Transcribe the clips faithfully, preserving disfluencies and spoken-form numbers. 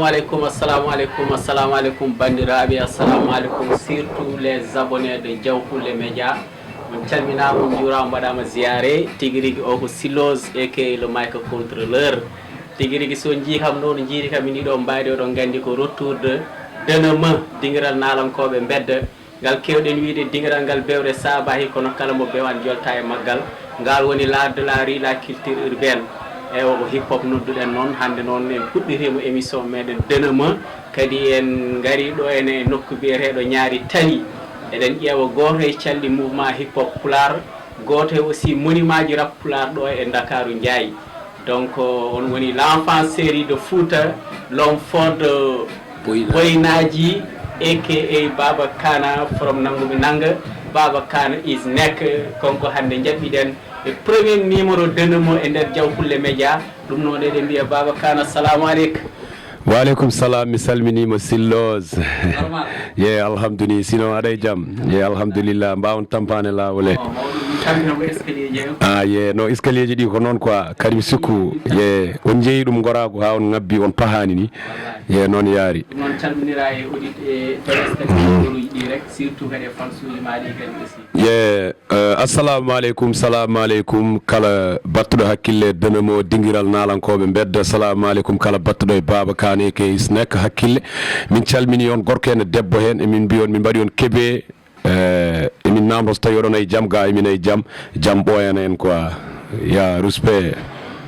Aleykum, assalamu aleykum, assalamu aleykum, banndiraaɓe, assalamu aleykum, surtout les abonnés de Diawkoulle Média. On calminaama, on njuuraama, mbaɗaama ziyaare. Tigi rigi o ko Silloz, A K A le Mike Contrôleur. Tigi rigi, so on njii kam noon, njiiri kam e ndiɗo mbaydi, oɗon nganndi ko retour de Denema, dingiral naalankooɓe mbedda. Ngal keewɗen wiyde dingiral ngal bewre saabaki, kono kala mo bewani jolta e maggal. Ngal woni l'art de la rue, la culture urbaine. E o ko hip hop nodduɗen noon. Hannde noon en puɗɗiriima émission meɗen Denema. Kadi en ngari ɗo ene e nokku biyeteeɗo Ñaari Tali. Eɗen ƴeewa gooto e calɗi mouvement hip hop pulaar, gooto e aussi monument ji rap pulaar ɗo e Ndakaaru Njaay. Donc, euh, on woni l'enfant série de Fouta, l'homme fort de Boynaji, A K A Baba Kana from Nangumi Nanga. Baba Kana is neck. Konko hannde njaɓɓiɗen e premier numéro Denemo e nder Diawkoulle Média. Ɗum noon eɗen mbiya Baba Kana, assalamu aleykum. Wa aleykum salam, mi salminiima Silloz. Normal. Ye, alhamdulillah, sinon aɗa e jam? Ye, alhamdulillah, mbaawon tampaade laawol he. Oh, mawɗum, mi tampinama escalier ji o. Ah, ye, no escalier ji ɗi ko noon quoi, kadi mi sikku, ye, on njeeyi ɗum ngoraagu haa on ngabbi, on pahaani ni. Wallahi. Ye, noon yaari. Ɗum noon calminira e audit e téléspectateur uji ɗi rek, surtout kadi e fans uji ma ɗi kadi aussi. Ye, Eh, assalamu aleykum, salamu aleykum kala battuɗo hakkille Denemo dingiral naalankooɓe mbedda. Assalamu aleykum kala battuɗo e Baaba Kaane, A K A Snack hakkille. Min calmini on gorko heen e debbo heen, emin mbiy on, min mbaɗi on keɓe, eh, emin naamndo so tawi oɗon e jam, ga emin e jam, jam ɓooyana en quoi. Ya, respect.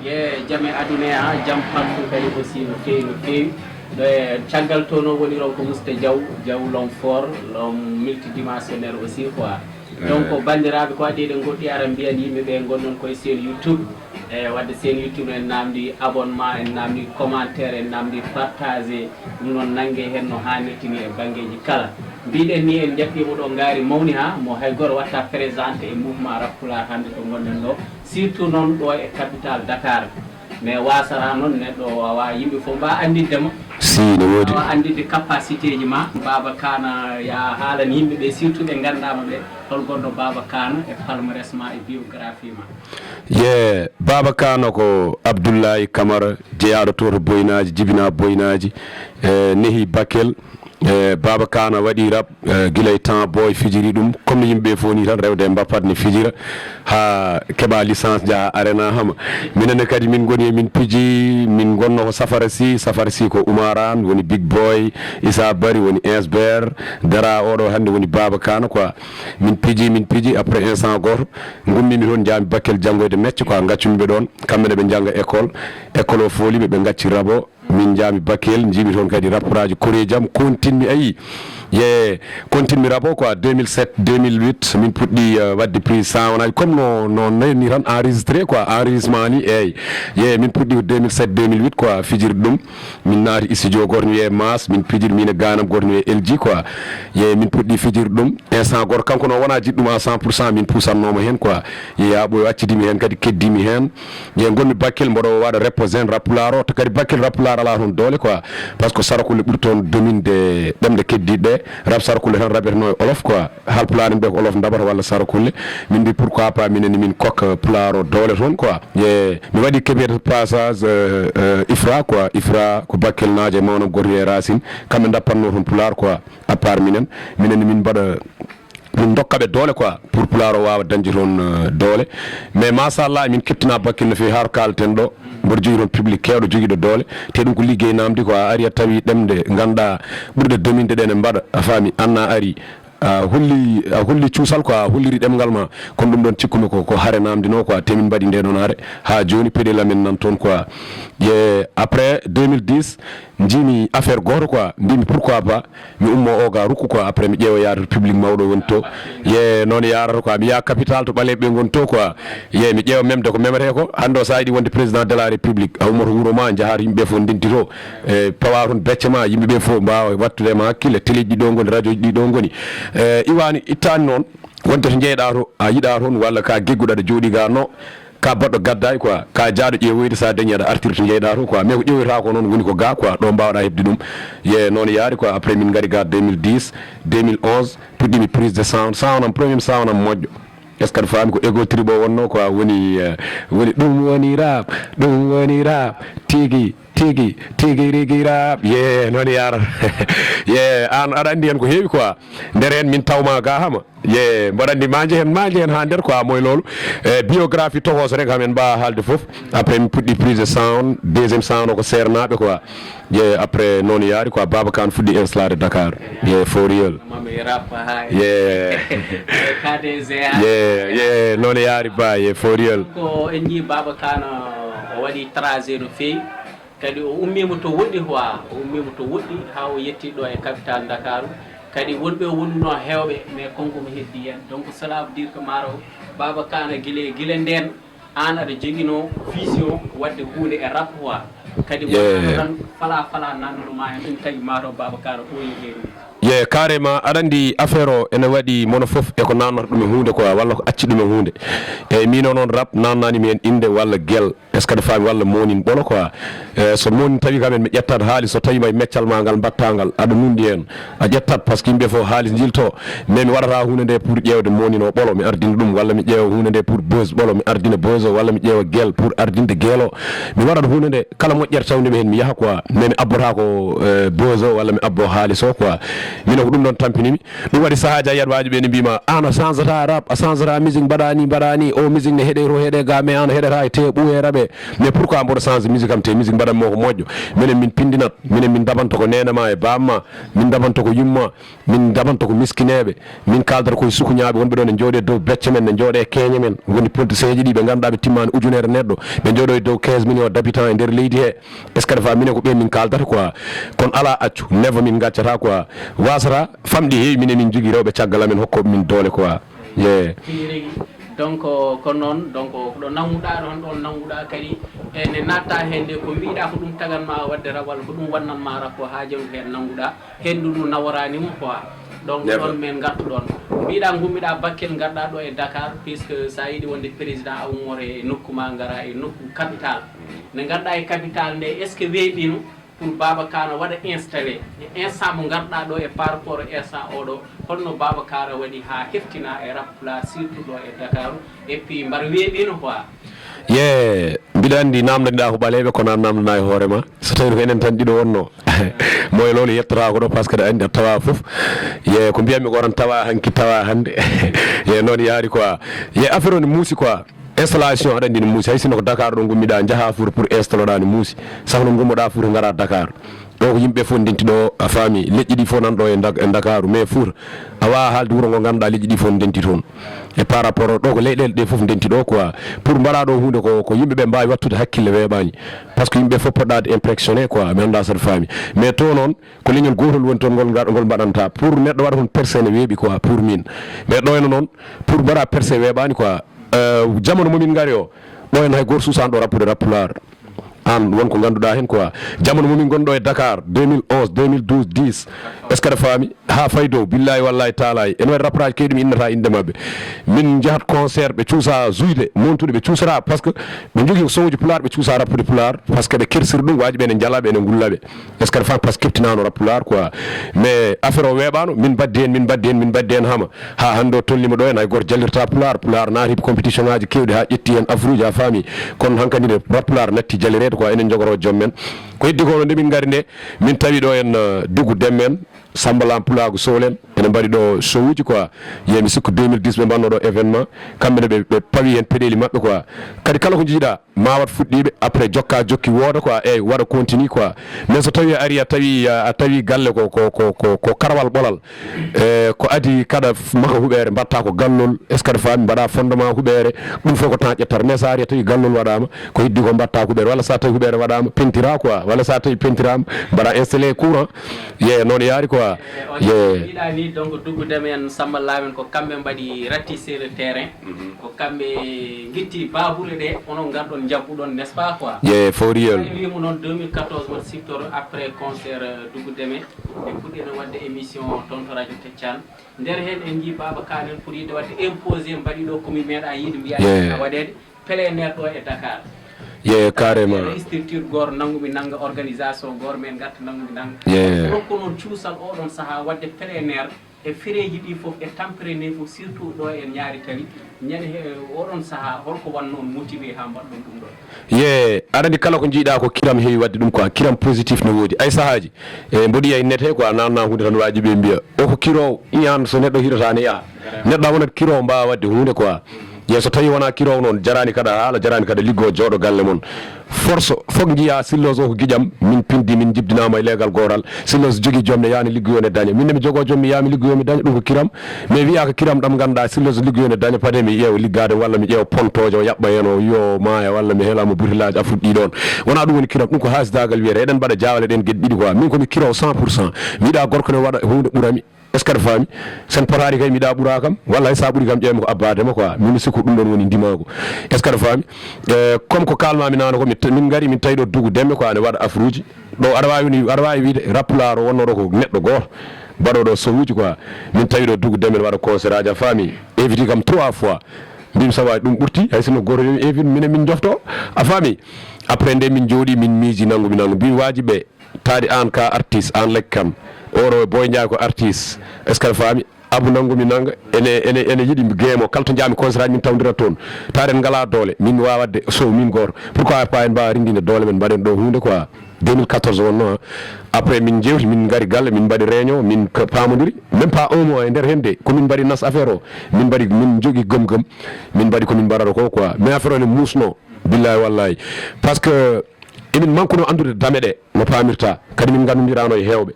Ye, jam e aduna he, ha, jam partout kadi aussi no feewi, no feewi. Ɗo e caggal to no woniron ko Mousta Diaw, Diaw l'homme fort, l'homme multidimensionnel aussi quoi. Donc, banndiraaɓe, ko waɗi eɗen ngoɗɗi ara mbiyan yimɓe ɓe ngonɗon koye seen YouTube. E waɗde seen YouTube, en naamndi abonnement, en naamndi commentaire, en naamndi partagé. Ɗum noon nannge heen no haanirtini e banngeeji kala. Mbiɗen ni en njaɓɓiima ɗo ngaari mawni ha, mo hay gooto watta présenté e mouvement rap pulaar hannde to ngonɗen ɗo. Surtout noon ɗo e capital Dakar. Mais wasata noon neɗɗo wawa yimɓe fof mbawa anndidde ma. Si, ne woodi. Wawa anndidde capacité ji ma. Baaba Kaana, ya haalan yimɓe ɓe, surtout ɓe nganndaama ɓe, hol gonɗo Baaba Kaana e palmarès ma e biographie ma. Ye, Baaba Kaana ko Abdoulaye Camara, jeyaaɗo to to Boynaaji, jibinaa Boynaaji, e nehi Bakel. E, Baaba Kaana waɗi rap, e, gila e temps boy fijiri ɗum, comme no yimɓe ɓe fof ni tan, rewde e mbappat ne fijira, haa keɓa licence, jaha arena hama. Minen ne kadi min ngoni e min piji, min ngonno ko Safara Sy, Safara Sy ko Oumar Anne, woni Big Boy, Issa Bari, woni Insber, Dara oɗo hannde woni Baaba Kaana quoi. Min piji, min piji, après instant gooto, ngummimi toon, njaami Bakel janngoyde mecce quoi, ngaccumi ɓe ɗoon, kamɓe ne ɓe njannga école, école o fooli ɓe, ɓe ngacci rap o. Min njaami Bakel, njiimi toon kadi rapporaaji koreeji am, kontinmi, ayi, ye, kontinmi rap o quoi, deux mille sept, deux mille huit, min puɗɗi, euh, waɗde prise sound aji, comme no, no nayni tan enregistré quoi, enregistrement ni, eeyi. Ye, min puɗɗi ko deux mille sept, deux mille huit quoi, fijirde ɗum. Min naati studio gooto no wiyee Mass, min pijiri, min e gaanam gooto no wiyee L G quoi. Ye, min puɗɗi fijirde ɗum. Instant gooto, kanko noon wonaa jiɗɗo ɗum à cent pour cent, min puusannoo mo heen quoi. Yeeyaa ɓooyo accidi mi heen kadi, keddii mi heen. Ye, ngonmi Bakel, mboɗo waɗa reposé heen rap pulaar o. To kadi Bakel rap pulaar alaa toon doole quoi. Parce que Sarakulle ɓuri toon dominde ɗemɗe keddiiɗe ɗe. Rap Sarakulle tan raɓetenoo e Wolof quoi. Haalpulaar en ɓe ko Wolof ndaɓata walla Sarakulle. Min mbi pourquoi pas minen ne min kokka pulaar o doole toon quoi. Ye, mi waɗi keɓeede passage, euh, euh, IFRA quoi. IFRA ko Bakelnaajo e mawnam gooto wiyee Racine. Kamɓe ndappatnoo toon pulaar quoi. À part minen, minen ne min mbaɗa min ndokka ɓe doole quoi, pour pulaar o waawa dañde toon, euh, doole. Mais machallah, min keptinaa Bakel no feewi, haa to kaalten ɗo, mboɗo jogii toon public keewɗo jogiiɗo doole. Te ɗum ko liggey naamndi quoi, a ari a tawi ɗemɗe ngannduɗaa ɓurɗe dominde ɗe ne mbaɗa, a faami, aan a ari, a holli, a holli cuusal quoi, a holliri ɗemngal ma. Kono ɗum ɗoon cikkumi ko, ko hare naamndinoo quoi, te min mbaɗi ndee ɗoon hare. Haa jooni peɗel amen nan toon quoi. Ye, après deux mille dix, njiimi affaire gooto quoi, mbiimi pourquoi pas mi ummo o ga rukku quoi, après mi ƴeewa yaade to public mawɗo woni to. Ye, noon yaarata quoi, mi yaha capital to ɓaleeɓe ɓe ngoni to quoi. Ye, mi ƴeewa memde ko memete ko. Hannde o, so a yiɗi wonde président de la république, a ummoto wuro ma, njaha to yimɓe fof ndenti to. E, pawa toon becce ma, yimɓe ɓe fof mbaawa wattude ma hakkille. Teleji ɗi ɗo ngoni, radioji ɗi ɗo ngoni. E, iwani, ittani noon wonde to njeyɗa to, a yiɗa toon walla ka gegguɗo aɗa jooɗi ga no, ka baɗɗo gaddaay quoi, ka jaaɗo ƴeewoyde, so a dañi aɗa artira to njeyɗa to quoi, mais ko ƴeewoyta ko noon woni ko ga quoi, ɗo mbawɗa heɓde ɗum. Ye, noon yaari quoi, après min ngari ga deux mille dix, deux mille onze, puɗɗimi prise de sound, sound am, premier sound am moƴƴo. Est-ce que aɗa faami? Ko Ego Tribo wonno quoi, woni, eh, woni ɗum woni rap, ɗum woni rap, tigi, Tigi, tigi rigi rap, ye, noon yaara. Ye, aan aɗa anndi heen ko heewi quoi. Nder heen min tawma ga hama. Ye, mboɗo anndi ma njehen, ma njehen haa nder quoi, moy loolu. E, biographie tokooso rek hamin mbaawa haalde fof. Après min puɗɗi prise de sound, deuxième sound o ko seernaaɓe quoi. Ye, après noon yaari quoi, Baba Kane fuɗɗi installade Dakar. Ye, for real. Mami rap ha. Ye. K D G A. Ye, ye, noon yaari ba, ye, for real. Ko en njii Baba Kane o waɗi trajet no feewi. Kadi o ummiima to woɗɗi quoi, o ummiima to woɗɗi haa o yetti ɗo e capital Ndakaaru. Kadi wonɓe o wonunoo heewɓe, mais konko mo heddi heen. Donc cela veut dire que maaro Baba Kane gila, gila ndeen aan aɗa joginoo vision waɗde huunde e rap quoi. Kadi Yeah. wonaa tan fala fala nannuɗo ma heen, ɗum tagi maaro Baba Kane ɓooyi heewi. Ye, carrément, aɗa anndi affaire o ene waɗi mono fof e ko nannata ɗum e huunde quoi, walla ko acci ɗum e huunde. Eyyi, min o noon rap nannaani mi heen innde walla gel, est-ce que aɗa faami, walla moonin ɓolo quoi. E, so moonin tawi kam en mi ƴettat haalis, so tawi ma e meccal ma ngal mbaɗta ngal, aɗa nunɗi heen, a ƴettat, parce que yimɓe fof haalis njilto, mais mi waɗata huunde nde pour ƴeewde moonin o ɓolo, mi ardina ɗum, walla mi ƴeewa huunde nde pour buzz ɓolo, mi ardina buzz o, walla mi ƴeewa gel pour ardinde gel o. Mi waɗat huunde nde kala moƴƴere tawde mi heen mi yaha quoi, mais mi abbata ko, euh, buzz o walla mi abbo haalis o quoi. Mino ko ɗum ɗon tampinimi. Ɗum waɗi sahaaji a yiyat waajɓe ɓe ne mbima, "Aan a changata rap, a changata musique, mbaɗa ni, mbaɗa ni, o musique ne heɗe to heɗe ga, mais aan a heɗata e te ɓuwe raɓe. Mais pourquoi mboɗo change musique am te musique mbaɗanmo ko moƴƴo?" Minen min pindinat, minen min dabanto ko neenama e bamma, min dabanto ko yumma, min dabanto ko miskineeɓe, min kaaldata koye sukuñaaɓe wonɓe ɗo ne njooɗe dow becce men, ne njooɗe keeñe men, ngoni politicienji ɗi ɓe ngannduɗaa ɓe timmaani ujunere neɗɗo, ɓe njooɗo e dow quinze millions d'habitants e nder leydi he. Est-ce que aɗa faami? Minen ko ɓeen min kaaldata quoi. Kono alaa accu, never min ngaccata quoi. Wasata famɗi heewi, minen min njogii rewɓe caggal amen hokkooɓe min doole quoi. Yeah. Tigi rigi. Donc, ko noon, donc, ko ɗo nannguɗaa ɗoon, ɗoon nannguɗaa kadi, ene natta heen nde ko mbiɗa ko ɗum taganma waɗde rap, walla ko ɗum wannanma rap, ko haa jom heen nannguɗaa, heen ɗum ɗum naworaani mo quoi. Donc, Never. ɗoon men ngartu ɗoon. Mbiɗa ngummiɗa Bakel, ngarɗa ɗo e Dakar, puisque sa yiɗi wonde président a ummoto e nokku ma, ngara e nokku capital. Nde ngarɗa e capital nde, est-ce que weeɓino pour Baba Kane waɗa installé e instant mo ngarɗa ɗo e par rapport e instant oɗo, holno Baba Kane waɗi ha heftina e rap pulaar, surtout ɗo e Dakar, et puis mbar weeɓino quoi? Ye, mbiɗa anndi namdaniɗa ko ɓaleeɓe, kono a namdana e hoore ma. So tawi ko enen tan ɗiɗo wonno, moye loolu yettata ko ɗo, parce que aɗa anndi a tawa fof. Ye, ko mbiyatmi ko tan tawa hanki, tawa hannde. Ye, noon yaari quoi. Ye, affaire o ne muusi quoi. Installation aɗa anndi ne muusi, hay sinno ko Dakar ɗo ngummiɗa, njaha Fuuta pour installoɗa ne muusi. Saka no ngummoɗa Fuuta ngara Dakar. Ɗo ko yimɓe fof ndenti ɗo, a faami, leƴƴi ɗi fof nan ɗo e Dak-, e Ndakaaru, mais Fuuta, a wawa haalde wuro ngo ngannduɗa leƴƴi ɗi fof ndenti toon. E par rapport ɗo ko leyɗele ɗe fof ndenti ɗo quoi. Pour mbaɗa ɗo huunde ko, ko yimɓe ɓe mbawi wattude hakkille weeɓani. Parce que yimɓe fof poɗɗade impressionné quoi, mi annda saɗa faami. Mais to noon, ko leñol gotol woni toon ngol, ngol mbaɗanta. Pour neɗɗo waɗa toon percé ne weeɓi quoi, pour min. Mais ɗo ene noon, pour mbaɗa percé weeɓani quoi. Euh, jamanu momin ngari o, ɗo en hay goto suusani ɗo rappude rap pulaar. An won ko ganduɗa hen quoi. Jamanu momin gonɗo e Dakar, deux mille onze, deux mille douze, dix. Est-ce que aɗa faami? Ha fay dow, billahi wallahi taalahi. Ene waɗi rapperaji kewɗi mi innata inde mabɓe. Min jahat concert, ɓe cuusa zuyde, montude, ɓe cuusata, parce que ɓe jogui ko sowoji pulaar, ɓe cuusa rappude pulaar, parce que ɓe kersiri ɗum, waji ɓe ene jalaɓe, ene gullaɓe. Est-ce que aɗa faami? Parce que keptinano rap pulaar quoi. Mais affaire o weeɓano, min mbaddi hen, min mbaddi hen, min mbaddi hen hama. Ha hande o tolnima ɗo en, hay goto jallirta pulaar. Pulaar naati compétition ngaji kewɗi ha ƴetti hen afruji, a faami. Kono hankadi nde rap pulaar natti jallirede quoi, enen jogoro joom men. Ko heddi ko no nde min ngari nde, min tawi ɗo en, euh, Dugu Demme en, Samba Lam Pulaagu Sow en, ene mbaɗi ɗo show uji quoi. Ye mi sikku deux mille dix ɓe mbanno ɗo événement. Kamɓe ne ɓe, ɓe pawi hen peɗeli maɓɓe quoi. Kadi kala ko jiiɗa, ma wat fuɗɗiiɓe, après jokka jokki wooda quoi, eyyi, waɗa continue quoi. Mais so tawi a ari a tawi, a tawi galle ko, ko, ko, ko, ko karawal ɓolal, e, ko adi kada f-, maka huɓeere, mbatta ko gallol, est-ce que aɗa faami, mbaɗa fondement huɓeere, ɗum fof ko temps ƴettata. Mais so ari a tawi gallol waɗama, ko heddi ko mbatta huɓeere, walla sa tawi huɓeere waɗama, pentira quoi, walla sa tawi pentirama, mbaɗa installé courant, ye, noon yaari quoi. Ye. Mbiɗa ni donc Dugu Demme en, Samba Lam en, ko kamɓe mbaɗi ratissé le terrain. Mhm. Ko kamɓe ngitti babule ɗe, onon ngarɗon njabbuɗon, n'est-ce pas quoi? Yeah, for real. Ɓay wimo noon deux mille quatorze won siftor après concert, euh, Dugu Demme. Ɓe puɗɗino waɗde émission toon to radio Teccan. Nder heen en njii Baba Kane en puɗɗiiɗo waɗde imposé, mbaɗi ɗo ko mi meeɗa yiide mbiya Yeah. a waɗeede. Peleneer ɗo e Dakar. Ye, carrément. Structure goor nangu mi nanga, organisation goor men gatta nangu mi nanga. Ye. Rokko noon cuusal oɗon saha wadde plein air e fereeji ɗi fof e tampere nde fof, surtout ɗo e Ñaari Tali. Ñande he oɗon saha holko wannoon motivé ha mbaɗɗon ɗum ɗo? Ye, aɗa andi kala ko jiiɗa ko kiram heewi wadde ɗum quoi, kiram positif ne woodi. Ay sahaji e mboɗi ay nete quoi, nanna hunde tan waji ɓe mbiya o ko kiro iyan, so neɗɗo hirata ne yaha. Neɗɗo a wonat kiro mbawa wadde hunde quoi. Ye, so tawi wona kiro noon, jarani kada haala, jarani kada liggo, jooɗo galle mon. Force fof jiya silloso ko giƴam, min pindi, min jibdinama e leegal gooral. Silloso jogi joom ne yani liggoyo ne daña. Min ne mi jogo joom mi yami liggoyo mi daña, ɗum ko kiram. Mais wiyaka kiram ɗam ganduɗa silloso liggoyo ne daña, pade mi ƴeewa liggade walla mi ƴeewa pontojo o yaɓɓa hen o yo maya walla mi heelamo butilaji a fuɗɗi ɗon. Wona ɗum woni kiram, ɗum ko hasidagal wiyete. Eɗen mbaɗa jawale ɗen geɗe ɗiɗi quoi. Min komi kiraw cent pour cent. Mi yiɗa gorko ne waɗa hunde ɓurami. Est-ce que aɗa faami? Sen potaani kay mi yiɗa ɓura kam, walla hay sa ɓuri kam ƴeewmi ko abbadema quoi. Min mi sikku ɗum ɗon woni ndimagu. Est-ce que aɗa faami? Eh, comme ko kalmami nano ko min ngari min tawi ɗo dugu demme quoi, ne waɗa afruji. Ɗo aɗa wawi ni aɗa wawi wiide rappulaar o wonno ɗo ko neɗɗo goto mbaɗo ɗo sowuji quoi. Min tawi ɗo dugu demme ne waɗa concert aji, a faami? Inviti kam trois fois. Mbimi sawaji ɗum ɓurti, hay sinno goto yomi invite minen min jofto, a faami? Après nde min jooɗi min miiji nangu mi nangu mbimi waji ɓe. Taadi an ka artiste an lekki kam. Oɗo e Boy Ndiaye ko artiste. Est-ce que aɗa faami? Abu nangu mi nanga ene ene ene yiɗi mi geemo kala to jaami concert aji min tawdira toon. Taadi en ngala doole min mi wawa wadde show min gooto. Pourquoi pas en mbawa rinndinde doole men mbaɗen ɗo hunde quoi. deux mille quatorze wonno ha. Après min jewti min ngari galle min mbaɗi réunion min pamodiri même pas un mois e nder hende ko min mbaɗi nas affaire o. Min mbaɗi min jogui gëm gëm. Min mbaɗi ko min mbaɗata ko quoi mais affaire o ne musno. Billahi wallahi. Parce que emin mankuno anndude dame ɗe no paamirta, kadi min nganndodirano e heewɓe.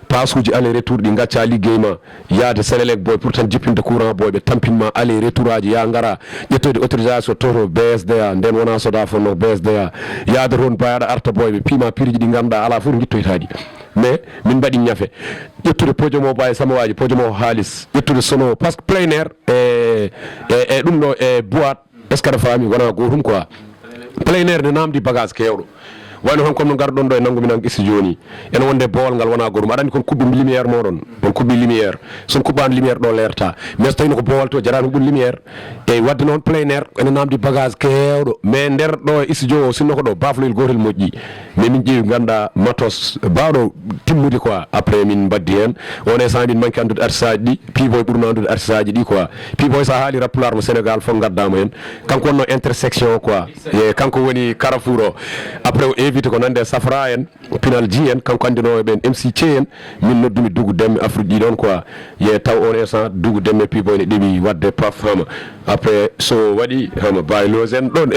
Paasuuji aller retour ɗi ngacca liggey ma, yahde Senelec boy pour tan jippinde courant boy ɓe tampinma aller retour aji ya ngara ƴettoyde autorisation toto B S D A, nden wona soda fonno B S D A, yahde toon bayaɗo arta boy ɓe piima piriji ɗi ngannduɗa ala fof to guittoytaɗi. Mais min mbaɗi ñafe ƴettude pojomo ba e samawaji pojomo haalis ƴettude sono parce que plein air e e ɗum ɗo e boîte. Est-ce que aɗa faami? Wona gootum quoi. Plein air ne namdi bagage kewɗo. Wayno han comme no ngarɗon ɗo e nanngu mi nang isti jooni. Ene wonde boowal ngal wona gootum. Aɗa anndi kon kuɓɓi lumière moɗon. On kuɓɓi lumière. Son kuɓɓaani lumière ɗo leerta. Mais so tawino ko boowal to jarani huɓɓude lumière. Eyyi wadde noon plein air ene namdi bagage kewɗo. Mais nder ɗo e studio o sinno ko ɗo bafloyel gootel moƴƴi. Mais min ƴeewi ngannduɗaa matos baawɗo timmude quoi. Après min mbaddi heen. On instant min manki anndude artiste aji ɗi. Piiboy ɓurno anndude artiste aji ɗi quoi. Piiboy so a haali rappulaar mo Sénégal fof ngaddaama heen. Kanko wonno intersection quoi. E kanko woni carrefour o. Après o invité ko nande safra en, pinal ji en, kanko anndinoowo ɓen M C C en. Min noddumi dugu demme Afrique ɗi ɗon quoi. Ye taw on instant dugu demme piiboy ne ɗeɓi wadde paf hama. Après so waɗi hama bayloge en ɗon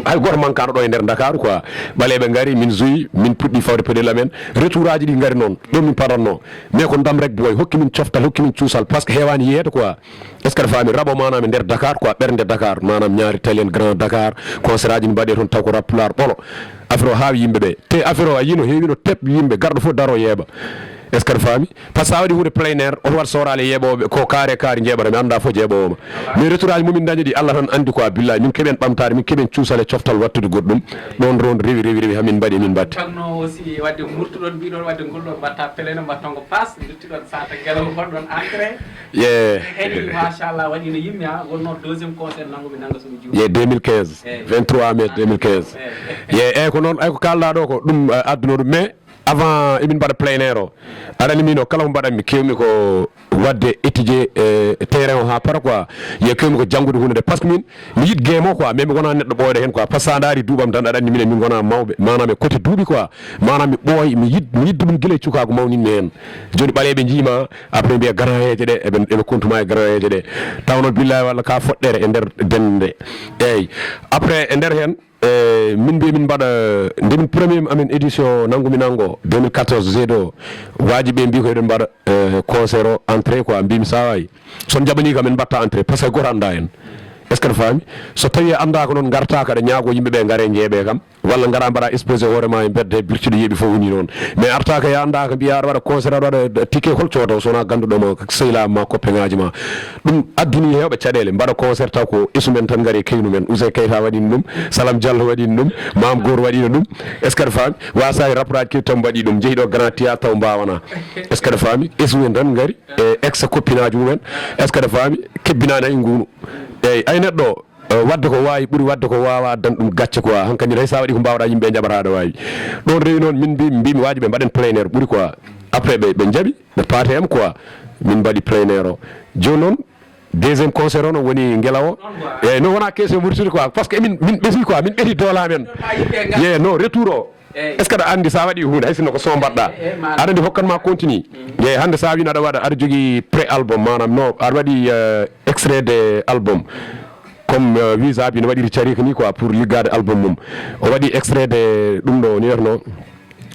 hay goto mankano ɗo e nder Dakar quoi. Ɓaleɓe ngari min joyi min puɗɗi fawde pedel amen. Retour aji ɗi ngari noon ɗo min paranno. Mais ko ndam rek boy hokki min coftal hokki min cuusal parce que heewani yeeyde quoi. Est-ce que aɗa faami? Raɓo maanaam e nder Dakar quoi, ɓernde Dakar, maanaam ñaari tali en Grand Dakar, concert aji ne mbaɗee toon taw ko rap pulaar ɓolo. Affaire o haawi yimɓe ɓe. Te affaire o a yiino heewino tep yimɓe, garɗo fof daro yeeɓa. Est-ce que aɗa faami? Par ce que a waɗi huunde plein air, oto waɗ sooraale yeeɓooɓe, ko kaare kaari njeeɓata, mi anndaa fof jeeɓoowo ma. Mais retour aji momin ndaña ɗi, Allah tan anndi quoi, billahi, min keɓen ɓamtaare, min keɓen cuusal e coftal waɗtude goɗɗum. Ɗoon roon rewi rewi rewi hamin mbaɗi min mbaɗti. Tagno aussi wadde murtuɗon mbiɗon wadde ngol ɗon mbatta plein air mbatton ko passe. Tiɗon sata gelaw honɗon entrée? Ye. Kadi machallah waɗino yimɓe ha wonno deuxième concert nangu mi nanga somi juum. Ye deux mille quinze. Vingt-trois mai deux mille quinze. Ye eyyi ko noon ay ko kalɗa ɗo ko ɗum adduno ɗum mais avant emin mbaɗa plein air o. Aɗa andi min o kala ko mbaɗanmi kewmi ko wadde étudier terrain o ha para quoi. Ye kewmi ko janngude hunde nde par ce que min mi yiɗ game o quoi mais mi wona neɗɗo ɓooyɗo heen quoi par ce que sa ndaari duuɓam tan aɗa andi minen min ngona mawɓe manam e côté duuɓi quoi. Manam mi ɓooy mi yiɗ mi yidde ɗum gila e cukaagu mawninmi heen. Jooni ɓaleeɓe njiima après mbiya garayeeje ɗe eɓe eɓe kontuma e garayeeje ɗe. Taw noon billahi walla ka foɗɗere e nder dende nde. Eyyi. Après e nder heen e min mbiya min mbaɗa ndemin premier amen édition nangu mi nango deux mille quatorze jeeɗo waji ɓe mbi ko eɗen mbaɗa concert o entrée quoi mbimi sawayi. Son jaɓani kam en mbatta entrée par ce que goto annda en. Est ce que aɗa faami? So tawi a anndaaka noon ngartaaka aɗa ñaago yimɓe ɓe ngare njeeɓe kam walla ngara mbaɗa exposé hoore ma e mbedda e birtiɗo yeeɓi fof woni noon. Mais artaaka ya anndaaka mbiya aɗa waɗa concert aɗa waɗa ticket hol coodowo so wona gannduɗo ma sehilaaɓe ma koppeŋaaji ma. Ɗum addini heewɓe caɗeele mbaɗa concert taw ko esu men tan ngari e kaynu men Ouzin Keita waɗino ɗum, Salam Diallo waɗino ɗum, Mame Goor waɗino ɗum. Est ce que aɗa faami? Wasaaji rappeur aji keewɗi taw mbaɗi ɗum njehi ɗo Grand Théâtre taw mbawana. Est ce que aɗa faami? Esu men tan ngari e ex copinaaji mumen. Est ce que aɗa faami? Kebbinaani hay ngunu. Eyyi ay neɗɗo eh, waɗde ko waawi ɓuri waɗde ko waawaa addan ɗum gacce quoi. Hankadi hay so a waɗii ko mbaawɗaa yimɓe njaɓataa aɗa waawi. Ɗoon rewi noon min mbi-, mbimi waaji ɓe mbaɗen plein air ɓuri quoi. Après ɓe, ɓe njaɓi, ɓe paati e am quoi. Min mbaɗi plein air o. Jooni noon, deuxième concert o no woni Ngelawo. Eyyi, non wona question Mauritanie quoi, parce que min, min ɓeti quoi, min ɓeti doole amen. Ye, non, retour o. Est-ce que aɗa anndi so a waɗii huunde, hay sinno ko son mbaɗɗa, aɗa anndi hokkan ma continue. Ye, hannde so a wino aɗa waɗa, aɗa jogii pré-album, maanaam no aɗa waɗi, euh, extrait de album. Comme, euh, Wiza bi no waɗiri Carika ni quoi, pour liggaade album mum. O waɗi extrait de ɗum ɗo, ni wiyatno.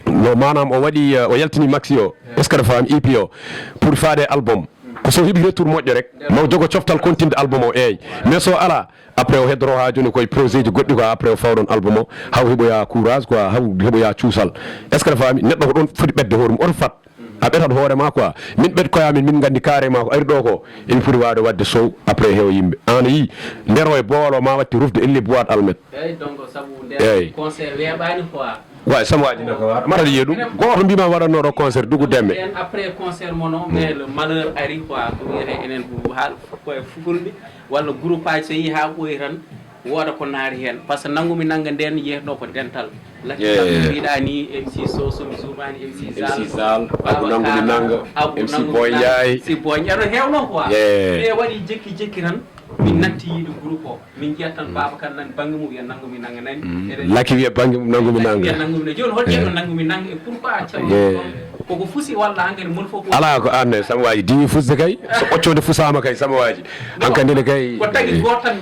No, maanaam o waɗi, euh, o yaltini maxi o, est-ce que aɗa faami, E P o, pour faade album. Ko so heɓi retour moƴƴo rek, ma o jogo coftal continue album o, eey. Mais so alaa, après o heddoro haa jooni koye projet ji goɗɗi quoi, après o fawɗon album o, haw heɓoya courage quoi, haw heɓoya cuusal. Est-ce que aɗa faami? Neɗɗo ko ɗon foti ɓetde hoore mum, oto fat. A ɓetat hoore ma quoi. Min ɓet koye amin, min nganndi carrément ko ari ɗo ko, emi foti waawde waɗde show, après heewa yimɓe. Aan a yii, nder o e boolo ma watti rufde elli boîte almet. Eey, donc sabu nder concert weeɓaani quoi. Way, Sam Waaji naka waar. Mbaɗa yiya ɗum. Gooto mbima waɗatno ɗo concert, Dugu Demme. Ɓen après concert mon o, mais le malheur ari quoi, ko wiyete enen ko haal koye fulɓe, walla groupe aji so yii haa ɓooyi tan, wooda ko naati heen. Par ce que Nanngu Mi Nannga nden yeetno ko dental. Laki kam mbiɗa ni, M C Sow, so mi juumaani, M C Zal, M C Zal, Abu Nanngu Mi Nannga, Abu M C Nanngu Mi Nannga, Boy Ndiaye. M C Boy Ndiaye, no heewno quoi. Mais waɗi jekki jekki tan, min natti yiide groupe o. Min njiyat tan Baaba Kan nani bannge mum, wiya Nanngu Mi Nannga nani. Eɗen Laki wiya bannge mum Nanngu Mi Nannga. Wiya Nanngu Mi Nannga. Jooni hol jeeɗo Nanngu Mi Nannga e pourquoi cawɗo ɗon? Koko fusi walla hankadi mon fof ko alaa ko aan e Sam Waaji diwi fusde kay. So ɓoccoonde fusaama kay Sam Waaji. Hankadi ne kay ko tagi gooto tan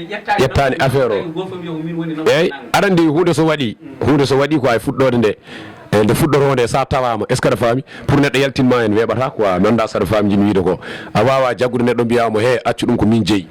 yettaani, yettaani affaire o. Tagi gooto fof wiya ko min woni Nanngu Mi Nannga. Eey, aɗa anndi huunde so waɗi, huunde so waɗi ko e fuɗɗoode nde. E nde fuɗɗoroo nde, so a tawaama, est-ce que aɗa faami? Pour neɗɗo yaltin ma heen weeɓataa quoi, mi anndaa so aɗa faami nji mi wiide ko. A waawaa jaggude neɗɗo mbiyaa mo, "He, accu ɗum ko min jeyi."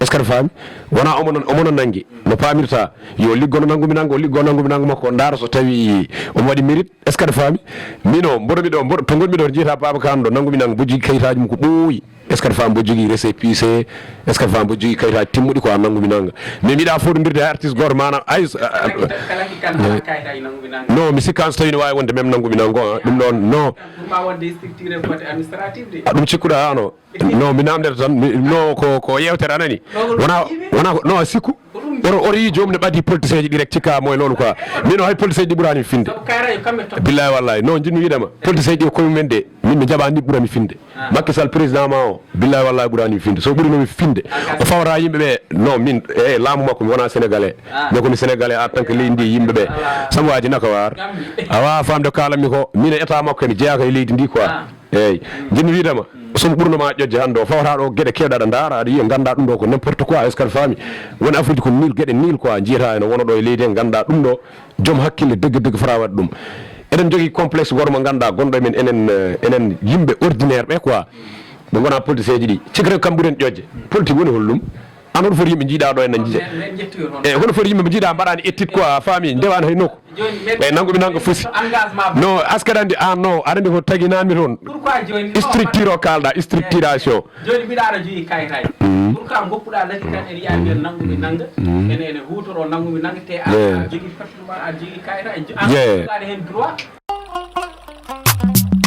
Est-ce que aɗa faami? Wonaa omo no, omo no nanngi, no paamirta, yo liggo no Nanngu Mi Nannga, o liggo Nanngu Mi Nannga makko, o ndaara so tawi omo waɗi mérite. Est-ce que aɗa faami? Min o, mboɗo mi ɗo, mboɗo, to ngonmi ɗo, to njiyataa Baaba Kan ɗo, Nanngu Mi Nannga, mbo jogii kayitaaji mum ko ɓooyi. Est-ce que aɗa faami, mbo jogii récépissé? Est-ce que aɗa faami, mbo jogii kayitaaji timmuɗi quoi, Nanngu Mi Nannga? Mais mi yiɗaa fowtondirde e artiste gooto, maanaam, ay, so, a, a, Kala ki kan alaa kayitaaji Nanngu Mi Nannga. Non, mi sikkaani so tawii ne waawi wonde même Nanngu Mi Nannga o, a, ɗum ɗoon, non. Pour ma wonde structure e côté administratif de. A, ɗum cikkuɗaa aan o? Non, mi naamndete tan, mi, non, ko, ko yeewtere anani. Wona, wona ko, non, a sikku. Oto, oto yii joomum ne ɓadii politicien ji ɗi rek, cikka moye loolu quoi. Min o hay politicien ji ɗi ɓuraani mi finde. Billahi wallahi, non, njiɗmi wiide ma. Politicien ji ɗi ko koye mumen de. Min mi jaɓaani ɗi ɓurani mi finde. Macky Sall président ma o, billahi wallahi ɓuraani mi finde. So ɓurino mi finde. O fawata yimɓe ɓe, non, min, e laamu makko mi wona sénégalais. Mais ko mi sénégalais en tant que leydi ndi yimɓe ɓe. Sam Waaji naka waar. A waawaa faamde ko kaalanmi ko. Min e état makko mi jeyaaka e leydi ndi quoi. Eeyi, njiɗmi wiide ma, so mi ɓurno ma ƴoƴde hannde o, fawata ɗo geɗe keewɗe aɗa ndaara, aɗa yiya, nganndaa ɗum ɗo ko n'importe quoi, est-ce que aɗa faami? Woni Afrique ko nul, geɗe nul quoi, njiyata ene wona ɗo e leydi he, nganndaa ɗum ɗo, joom hakkille degge degge fota waɗde ɗum. Eɗen njogii complexe gooto mo nganndaa gonɗo e men enen, eh, enen yimɓe ordinaire ɓe quoi. Ɓe ngonaa politicien ji ɗi. Cikkata ko kam ɓuri en ƴoƴde. Politique woni holɗum? Aan hoto foti yimɓe njiiɗaa ɗo en na njiya. E hoto foti yimɓe njiiɗaa mbaɗaani étude quoi, a faami, ndewaani hay nokku. Ɓe Nanngu Mi Nannga fusi. Non, est-ce que aɗa anndi, aan no, aɗa anndi ko tagi naanmi toon. Structure o kaalɗaa, structuration. Jooni mbiɗa aɗa jogii kayitaaji. Pourquoi ngoppuɗaa Laki Kan en yiya mbiyen Nanngu Mi Nannga? Ene, ene huutoroo Nanngu Mi Nannga, te a, a jogii patrimoine, a jogii kayitaaji. An jogaani heen droit.